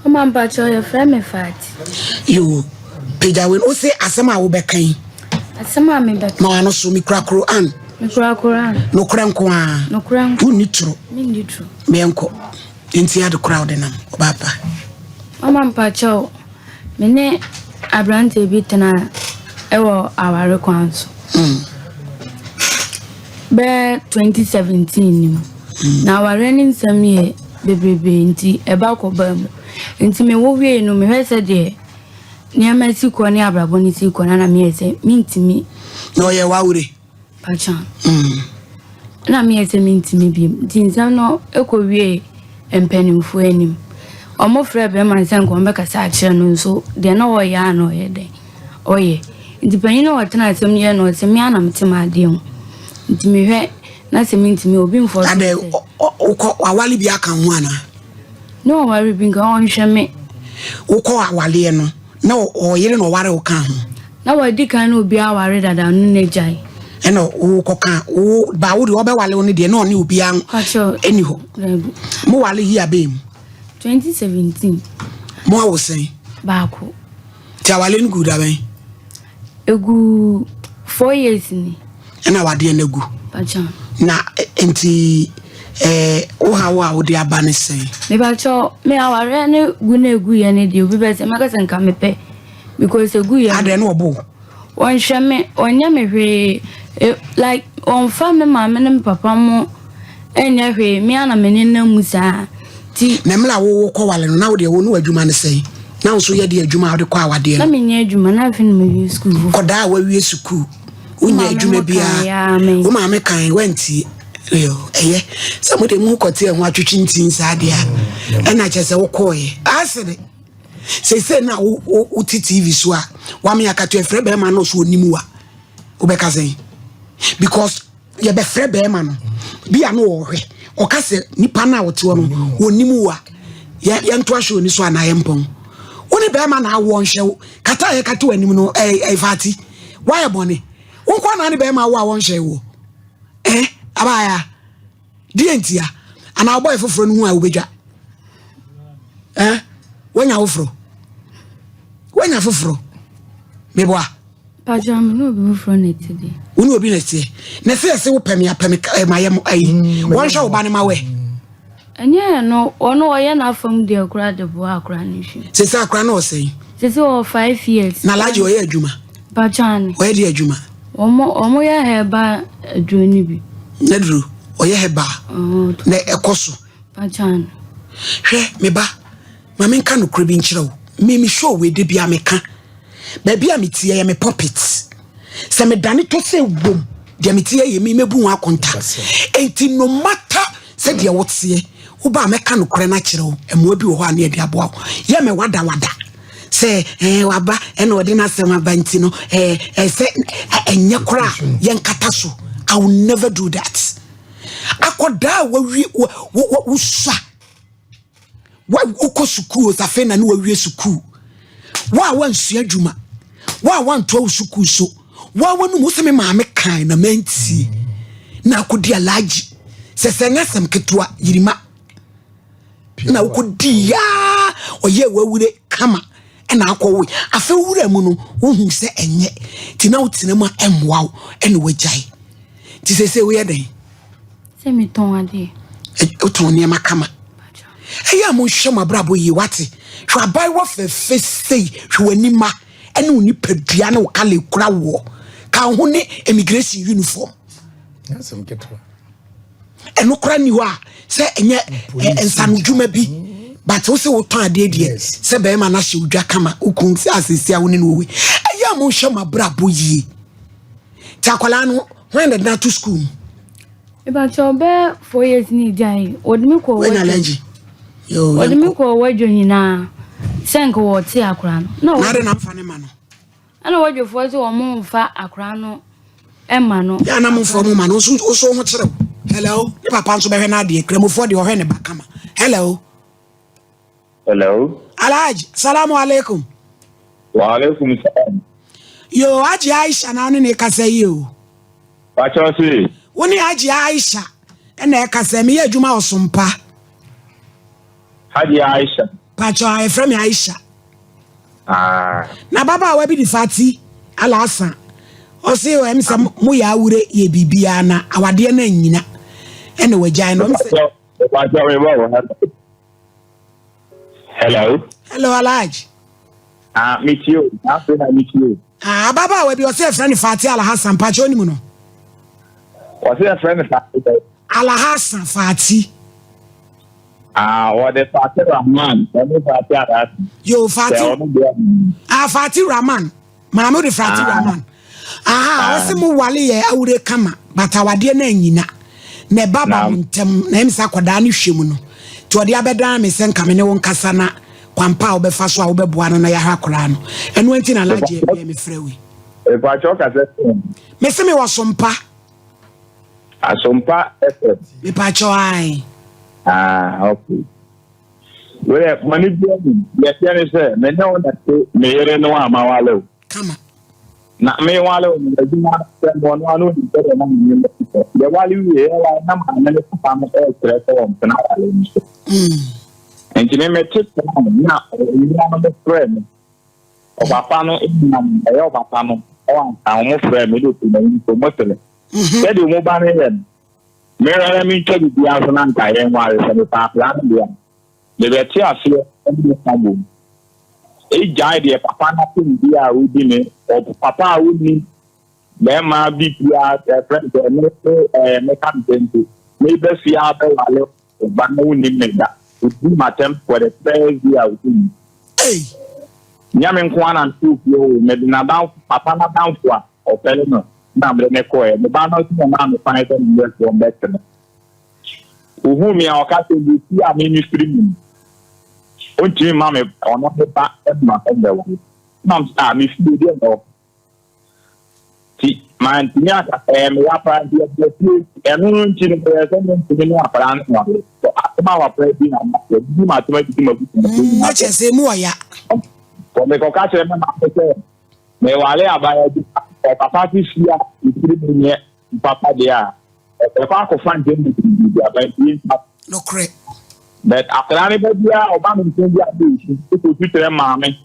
Mama mpakyɛw yɛfrɛ me Fati. Yoo, pagya wei wo se asɛm a wobɛka yi. Asɛm a mebɛka. Ma wano so mekura Koran. Mekura Koran. Nokorɛ nko ara. Nokorɛ nko. Wonni toro. Menni toro. Meɛnkɔ. Nti ade kora wode nam ɔbaa pa. Mama mpakyɛw me ne aberanteɛ bi tena ɛwɔ aware kwan so. Mm. Bɛyɛ 2017 ni mu. Mm. Na awareɛ ne nsɛm yɛ bebrebe nti ɛba kɔbaa mu. Nti mewo wiei no mehwɛ sɛ deɛ nneɛma si kɔ ne abrabɔ no si kɔ na na meyɛ sɛ mentumi. Na ɔyɛ wawure? Pacha. Mm. Na meyɛ sɛ mentumi bi nti nsɛm no ɛkɔ wie mpanimfoɔ anim. Ɔmo frɛ bɛrima no sɛ nka ɔmo bɛkasa akyerɛ no nso deɛ na ɔyɛ a na ɔyɛ dɛn ɔyɛ. Nti panyin no ɔtena asɛm no yɛ no ɔsɛ me a na mete m'adeɛ ho. Nti mehwɛ na sɛ mentumi obi mfɔ so. Adɛ wokɔ wawale bi aka ho anaa? Na ɔware bi nka ɔnhwɛ me. Wokɔ awaleɛ no na ɔyere na ɔware wo ka ho? Na wadi kan na obi aware dada no na gyae. Ɛna wokɔ ka wo ba wo deɛ ɔbɛwale wo no deɛ na ɔne obiara ɛni hɔ. Mo wale yi abɛn mu? 2017. Mo awo sɛn? Baako. Ti awale no gu da bɛn? Egu 4 years ni. Ɛna wadeɛ no agu. Na nti wo haw a wode aba ne sɛn? Mepakyɛw, me awareɛ no gu na egu yɛ no deɛ obi bɛ sɛ mɛka sɛ nka mepɛ because egu yɛ. Adɛn na ɔbo? Wɔnhwɛ me, ɔnyɛ me hwee, like ɔnfa me maame ne me papa mo ɛnyɛ hwee, me ara na me nenam mu saa ti. Na mmerɛ a wo kɔ wale no na wo deɛ wo ne w'adwuma ne sɛn? Na wo nso yɛ deɛ adwuma a wode kɔ awadeɛ no? Na menyɛ adwuma, na afei na mawie sukuu foforɔ. Kɔdaa a wawie sukuu, wonyɛ adwuma biara, wo maame kan wantie. Ɛyɛ sɛ mode mo kɔte ɛho atwetwe ntin saa deɛ a ɛna kyerɛ sɛ wokɔɔyɛ asere seesei na wote TV so a wame akato ɛfrɛ bɛrima no so ɔnim wa wobɛka sɛn because yɛbɛfrɛ bɛrima no bi a no wɔhwɛ ɔka sɛ nipa no a wɔte hɔ no wɔnim wa yɛnto ahyɛ oni so anaa yɛmpɔn wo ne bɛrima na awoɔ nhwɛ wo kata a yɛkata w'anim no ɛyɛ ati woayɛ bɔne wo nkɔ anaa ne bɛrima awo a wɔnhyɛ woɔ eh abaya deɛ ntia anaa ɔbɔyɛ foforɔ no ho a wobɛdwa eh woanya foforɔ woanya foforɔ meboa. Pàjọ mi ní obi foforɔ na ɛte deɛ. Wo ne obi na ɛteɛ na ɛsɛ yɛsɛ wopɛ me apɛ me eh, ma yɛ mo ayi wɔnhwɛ wo ba no ma wɛ. Ɛnyɛ no ɔno ɔyɛ n'afam deɛ koraa de boa akora no hwɛ. Sese akora no ɔsɛn. Sese ɔwɔ 5 years. Na Alhaji ɔyɛ adwuma. Pàjọ ani. Ɔyɛ de adwuma. Wɔn yɛ herbal aduro no bi. N'aduro ɔyɛ herbal. Na ɛkɔ so. Pàjọ ani. Hwɛ me ba ma menka nokorɛ bi nkyerɛ wo. Me me show wei de bia meka. Baabi a metie yɛ me pulpit. Sɛ medane tɔ sɛ wom deɛ metie yɛ me mɛbu ho akonta. Enti no matter sɛdeɛ woteɛ woba a mɛka nokorɛ no akyerɛ wo. Mmoa bi wɔ hɔ a ne yɛde aboa wo. Yɛ me wada wada sɛ ɛɛ waba ɛna ɔde n'asɛm aba nti no ɛɛ ɛsɛ ɛnyɛ koraa yɛnkata so. I will never do that. Akɔdaa a wawie wosua wokɔ sukuu afei na ne wawie sukuu wo a wansua adwuma wo a wantoa wo sukuu so wo a wanum wo sɛ me maame kan na mantie na akɔdi Alhaji sɛ sɛ nyɛ asɛm ketewa yirima na wokɔdi yaa ɔyɛ wawure kama ɛna akɔwe afei wura mu no wohu sɛ ɛnyɛ nti na wotena mu a ɛmmoa wo ɛna wagyae nti sɛ sɛ woyɛ dɛn? Sɛ metɔn adeɛ. Wotɔn nneɛma kama. Ɛyɛ a monhwɛ mo abrabɔ yie wate. Hwɛ abaayewa fɛfɛ sei hwɛ w'anim ma ɛne wo nipadua ne wo kala ekura woɔ ka wo ho ne immigration uniform. Ɛno kora ni hɔ a sɛ ɛnyɛ nsanodwuma bi but wo sɛ wotɔn adeɛ deɛ sɛ bɛrima no ahyɛ wo dwa kama wokun sɛ asɛsi a wo ne no wɔwe. Ɛyɛ a monhwɛ mo abrabɔ yie. Nti akwadaa no hwan na de no ato sukuu mu? Ìbàkyɛ ɔbɛ 4 years ni gya yi, wɔde mi kɔ Wɛn allergy. Wɔde mi kɔ wadwo nyinaa sɛ nka wɔte akora no. Na ade na mfa ne ma no. Ɛna wadwofoɔ sɛ wɔn mfa akora no ɛma no. Yɛ anam mfa ɔmo ma no nso nso ho kyerɛw. Hello, ne papa nso bɛhwɛ n'adeɛ. Kramofoɔ deɛ ɔhwɛ ne ba kama. Hello. Hello. Alhaji, salamu alaikum. Wa alaikum salam. Yo, Aji Aisha na ɔne ne kasa yi o. Pakyɛ se. Wo ne Aji Aisha ɛna ɛkasa, meyɛ adwuma wɔ Sompa. Haji Aisha. Pakyɛ yɛfrɛ me Aisha. Ah. Na ababaawa bi de Fati Alasa. Ɔse ɛm sɛ mo yɛ awure yɛ biribiara na awadeɛ no anyina ɛna wagyae no. Pakyɛ me bɔ wɔ Hello. Hello Alhaji. Ah, me tie o. Afei na me tie o. Ah, ababaawa bi ɔse yɛfrɛ no Fati Alhassan pakyɛ onim no. Ɔse yɛfrɛ no Fati bɛ. Alhassan Fati. Ah, wɔde Fati Rahman, ɔne Fati Alhassan. Yo, Fati. Sɛ ɔno deɛ. Ah, Fati Rahman. Maame de Fati ah. Rahman. Aha, ah. ɔse mo wale yɛ awure kama, but awadeɛ no anyina. Na ɛba ba mo ntɛm, na ɛm sɛ akwadaa no hwɛ mu no. Nti ɔde abɛdan me sɛ nka me ne wo nkasa na kwampa a wobɛfa so a wobɛboa no na yɛahwɛ akwadaa no. Ɛno nti na alagye ɛbia mefrɛ wei. Ɛpakyɛ ɔkasa. Mese mewɔ sompa. Asompa FM. Mepakyɛw ae. Ah, okay. Wei bɔne bi anim. Deɛ ɛteɛ ne sɛ, me ne wo na te me yere no a mawale wo. Kama. Na me wale wo no, adwuma sɛ no ɔno ano nim sɛdeɛ na me nneɛma si kɔ. Yɛwale wie, yɛwale na maame ne papa no ɛrekyerɛ sɛ wɔmpena awale no so. Nti me mete tena na nnua no mefrɛ me. Ɔpapa no nua no, ɛyɛ ɔpapa no, ɔwɔ anka wɔn frɛ me de to m'anim so mo sere. Sɛdeɛ wɔn ba no yɛ no, me ara mentwa biribiara so na nka yɛn nware sɛ mepɛ akwadaa no deɛ a, mebɛte aseɛ ne ne ka bom. Egyae deɛ papa no atem bi a ɔdi me, papa a ɔnni bɛrima bi biara ɛfrɛ no sɛ me ɛɛ meka no sɛ nti meba fie abɛwale ɔba na wonnim me da. Ɔdi m'atɛm for the first day a ɔdi me. Nyɛ me nko ara na mekɔɔ fie hɔ o, mede n'adamfo, papa n'adamfo a ɔpɛle no na mede no kɔeɛ. Me ba no nso na ɔmaa me kwan sɛ menyɛ soɔ mbɛte no. Ɔhuu me a ɔka sɛ deɛ fie a me mefiri mu no, ɔntumi mma me ɔno ne ba mma mmɛware. Na mesɛ ah, me fie deɛ na ɛwɔ Nti mantumi anka ɛyɛ me ya paa nti yɛbɔ fie ɛno no nti no meyɛ sɛ mentumi ne akwadaa no nware so asɛm a wapra bi na ma yɛdidi ma asɛm adidi ma busuafoɔ mm, nyinaa na kyerɛ sɛ mu ɔya kɔ mekɔka kyerɛ me maame sɛ meware abaayewa bi ɔpapa se fie a ɛfiri mu nyɛ papa deɛ a ɛkɔ akɔfa ntɛm bebree bi aba nti yɛntwa nokorɛ but akwadaa no ba biara ɔba me nkyɛn bi a bɛɛsu ɛkɔsu kyerɛ maame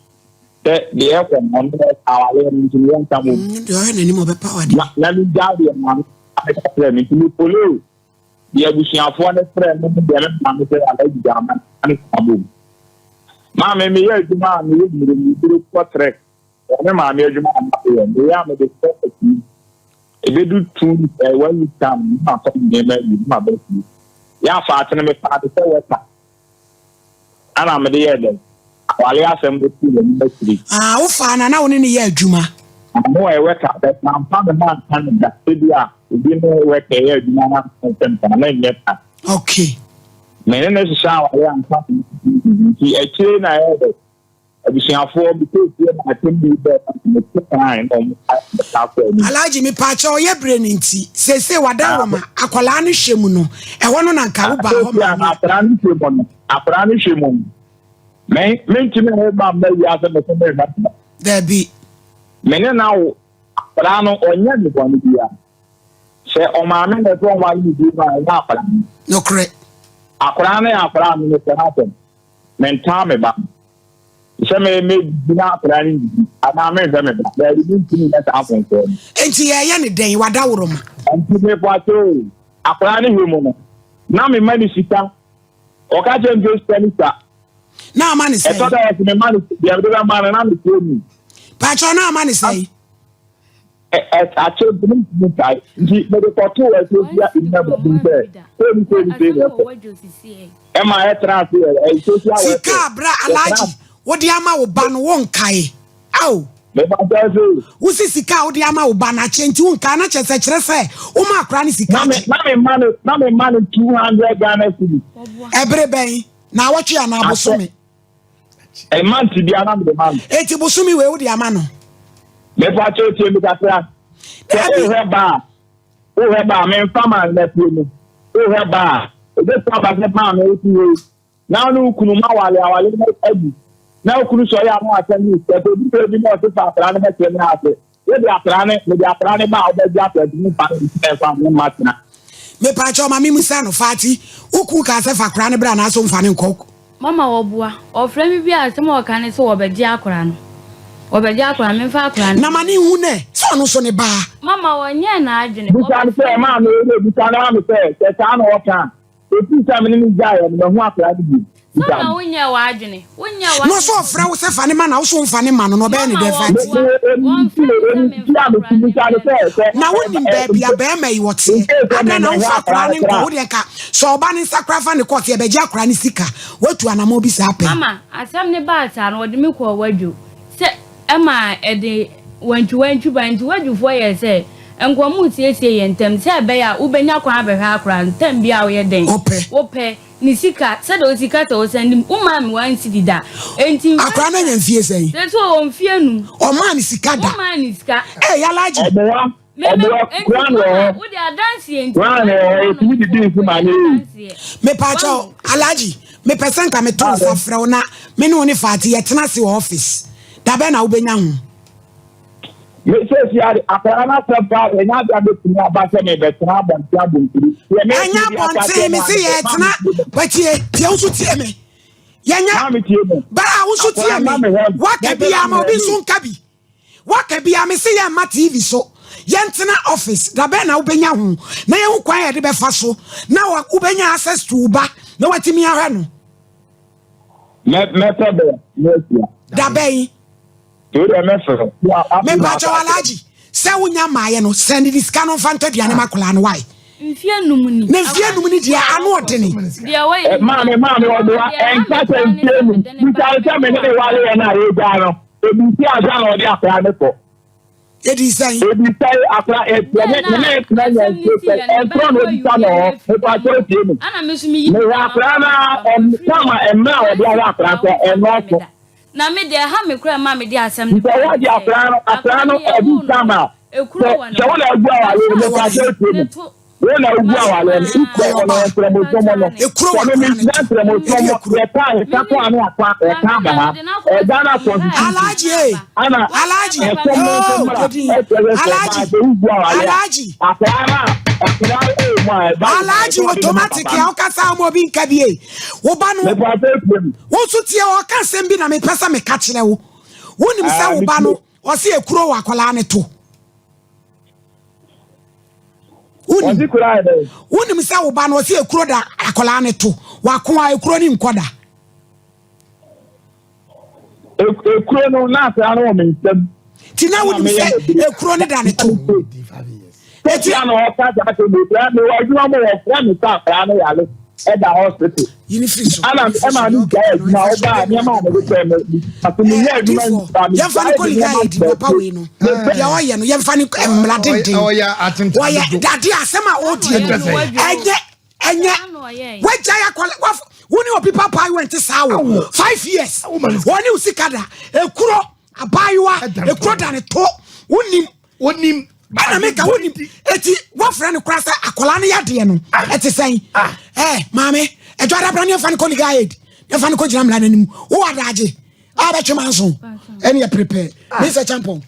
Sɛ deɛ ɛkɔ no ɔno awareɛ no nti no yɛnka mmom. Mm, deɛ ɔhwɛ n'anim ɔbɛpa wade. Na na megyaa deɛ maame ka kyerɛ me nti mefolo deɛ abusuafoɔ no frɛ me ne deɛ me maame sɛ alagye gya ama ne ka bom. Maame meyɛ adwuma a meyɛ mmiri mebere kɔ trek wɔ me maame adwuma a meyɛ meyɛ a mede kɔ afie ebedu two eh, one week time na matɔ nneɛma awie na maba fie yɛ afaate no mefaa no sɛ wɛta Ɛna mede yɛɛ dɛn? Aware asɛm no sii m'anim akyiri. Ah, wofaa no a na wo ne no yɛ adwuma? Ah, na ɔyɛ worker, but mamfa me ho anka no da. Ebi a obi ne worker yɛ adwuma na nsɛm saa, na ɛnyɛ saa. Okay. Me ne no hyehyɛ aware ansa na nti akyire na ɛyɛ dɛ. Abusuafoɔ bi kɔɔ fie na asɛm bi bɛɛ na mete kan na ɔmo ka kɔ anim. Alhaji mepaakyɛw ɔyɛ berɛ no nti seesei wadaworoma akwadaa no hwɛ mu no ɛhɔ no na nka wo baa hɔ maame a. Akwadaa no hwɛ mu no akwadaa no hwɛ mu no me mentumi ne ba mma wiase me so mehwɛ no. Dabi. Me ne na wo akwadaa no ɔnyɛ ne bɔne biara sɛ ɔmaame na ɛsɛ ɔnware ne bio no a ɛnyɛ akwadaa no. Nokorɛ. Akwadaa no yɛ akwadaa no mepɛ n'asɛm. Mentaa me ba no. Sɛ me medidi na akwadaa no nnidi anaa menhwɛ me ba. Daabi, mentumi nyɛ saa mfomsoɔ no. Enti yɛyɛ ne dɛn? Wadaworoma. Enti mepakyɛ o, akwadaa no hwɛ mu no, na mema no sika. Ɔka kyerɛ me sɛ sika no sua. Na ama ne sɛn? Ɛtɔ da ɔse mema no deɛ mede bɛma no na mekyerɛ mu. Pakyɛ na ama ne sɛn? Akyɛ nti mentumi nkae. Nti mede kɔtoo Asuasia Nna mu anim sɛ sei ne sei ne sei na ɛkɔ. Ɛma ɛtena ase yɛ ɛyɛ social welfare. Sika a bra Alhaji wode ama wo ba no wonkae? Ao. Mepa kyɛw se. Wosi sika a wode ama wo ba no akyɛ nti wonkae na kyerɛ sɛ kyerɛ sɛ woma akora no sika akyɛ. Na me ma no na me ma no 200 Ghana cedis. Ɛbere bɛn? Naawɔtwe anaa bosome? Month biara na mede ma no. Eti bosome wei wode ama no? Mepa kyɛw tie me kakra. Sɛ wohwɛ ba a, wohwɛ ba a, memfa ma nna fie mu. Wohwɛ ba a, ebetumi aba sɛ maame wote hɔ yi, na wo ne wo kunu ma awale awale no agu. Na wo kunu sɔre a na wasɛn ne sika. Sɛ obi berɛ bi na ɔse fa akwadaa no bɛkyerɛ me ase. Wode akwadaa no, mede akwadaa no ba a wobɛgye akwadaa nti memfa no nkyerɛ mfa ne mma tena. Mepa kyɛw ma me musa no, Fati, wo kunu kaa sɛ fa akwadaa no bra anaasɛ womfa no nkɔ? Mama wɔboa. Ɔfrɛ me bi a asɛm a ɔka ne sɛ wɔbɛgye akora no. Wɔbɛgye akora no, memfa akora no. Na ma ne nhu nɛ sɛ ɔno nso ne baa. Mama wɔnyɛɛ n'adwene. Bisa no sɛ, Maame, wei deɛ bisa no ma me sɛ, sɛ saa na ɔka a, ɛfiri sɛ me ne no gyaeɛ no, mahu akora no bio? Sɛ na wonyɛɛ w'adwene. Wonyɛɛ w'adwene. Na ɔsɛ ɔfrɛ wo sɛ fa ne ma na wo so womfa ne ma no na ɔbɛyɛ ne dɛn fa nti. Na wonim baabi a bɛrima yi wɔteɛ. Adɛn na womfa akwaraa no nkɔ? Wo deɛ nka sɛ ɔba ne nsa koraa fa ne kɔɔ sɛ yɛbɛgye akwaraa no sika. Woatu anammɔn bi saa pɛn. Mama, asɛm no baa saa no, wɔde me kɔɔ Wadwo sɛ ɛma ɛde wantwiwantwi bae nti Wadwofoɔ yɛɛ sɛ nka wɔresiesie yɛn ntam sɛ ɛbɛyɛ a wobɛnya kwan abɛhwɛ akwaraa no tam biara a woyɛ dɛn? Wopɛ. Ne sika, sɛdeɛ ɔsi ka sɛ ɔsan nim, womaa me one cedi da. Enti. Akwadaa no anya mfie sɛn? Sɛ sɛ ɔwɔ mfie num. Ɔmaa ne sika da. Womaa ne sika. Ee Alhaji. Ɔboa, ɔboa, kura no wɔ hɔ. Wode adanseɛ nti. Kura no wɔ hɔ, yɛtumi didi nso ma ne yi. Mepaakyɛw, Alhaji, mepɛ sɛ nka meto nsa frɛ wo na me ne wo ne Fati yɛtena ase wɔ office. Da bɛn na wobɛnya ho? Me sɛsi ade akwadaa no asɛm paa deɛ ɛnyɛ adeɛ a mɛtumi aba sɛ mebɛtena abɔnten abɔntiri. Ɛnyɛ abɔnten me se yɛtena watie tie wo so tie me yɛnyɛ bara wo so tie me waka biara ma obi nso nka bi waka biara me se yɛmma TV so yɛntena office da bɛn na wobɛnya ho na yɛhu kwan yɛde bɛfa so na wobɛnya access to wo ba na watumi ahwɛ no. Mɛpɛ bɛ na asia. Da bɛn. Mepakyɛw Alhaji, sɛ wonya mmaeɛ no, sɛnde ne sika no mfa ntɔ aduane ma akwadaa no wae. Mfie num ni. Na mfie num ni deɛ ano ɔdene. Deɛ wɔyɛ. Maame maame ɔdoa ɛnka sɛ mfie num. Bisa sɛ me ne ne wale yɛ no a yɛgyaa no. Ebi si ansa na ɔde akwadaa no kɔ. Edi sɛn? Edi sɛn akora ɛtiɛ ne ne ne tena yɛ nsuo sɛ ɛntorɔ na obisa na ɔhɔ nipa kyɛw tie mu. Mehwɛ akora na ɛm kama mmerɛ a ɔde ahwɛ akora sɛ ɛnɔɔso. Na me deɛ ɛha me koraa ma mede asɛm no Sɛ wɔde akora no akora no ɛdi sama sɛ sɛ wo na agu awale no nipa kyɛw tie mu. Wo na wogu awale no wokura wɔ no ntrɛmosom no sɛ me mengyina ntrɛmosom yɛka yɛka kɔ ano akwa yɛka aba ha Ghana constitution Alhaji eh ana Alhaji ɛsɛm no nso oh mmra Dodi ɛkyerɛ sɛ ɔbaa Alhaji sɛ wogu awale a Alhaji akwadaa no a akwadaa no ɛwɔ mu a ɛba wo ma Alhaji ɛsɛ ɔde ne ma automatic papa a no wokasa ma obi nka bi e wo ba no mepɛ sɛ tie mu wo nso tie ɔka asɛm bi na mepɛ sɛ meka kyerɛ wo wonim sɛ ah wo ba metie no ɔse ekuro wɔ akwadaa no to Wonim wonim sɛ wo ba no ɔsɛ ekuro da akwadaa no to wako a ekuro ne nkɔ da. Ekuro no na akwadaa no wɔ me nsam. Ti na wonim sɛ ekuro ne da ne to. Eti na ɔka saa sɛ ekuro no wɔ adwuma mu wɔ fira mi sɛ akwadaa no yare ɛda hospital. Yini firi so. Ana ɛma mi gya adwuma ɔba a nneɛma a mede kyɛ me aso mi nyɛ adwuma nfa mi Yɛmfa no kɔ legal aid papa wei no. Deɛ ɔyɛ no yɛmfa no mmara denden. Ɔyɛ dade asɛm a ɔredie no ɛnyɛ ɛnyɛ wagyae akɔla waf wo ne obi papa ayewa nte saa wo 5 years wɔne wo sika da ekuro abaayewa ekuro da ne to wonim Wonim. Ɛna meka wonim eti wɔfrɛ no koraa sɛ akwadaa no yadeɛ no ɛte sɛn ɛɛ maame ɛdwa adabra ne ɛfa no kɔ legal aid ne ɛfa no kɔ gyina mmara n'anim wowɔ adagye a bɛtwe manso ɛne yɛ prepare ne sɛ champɔn.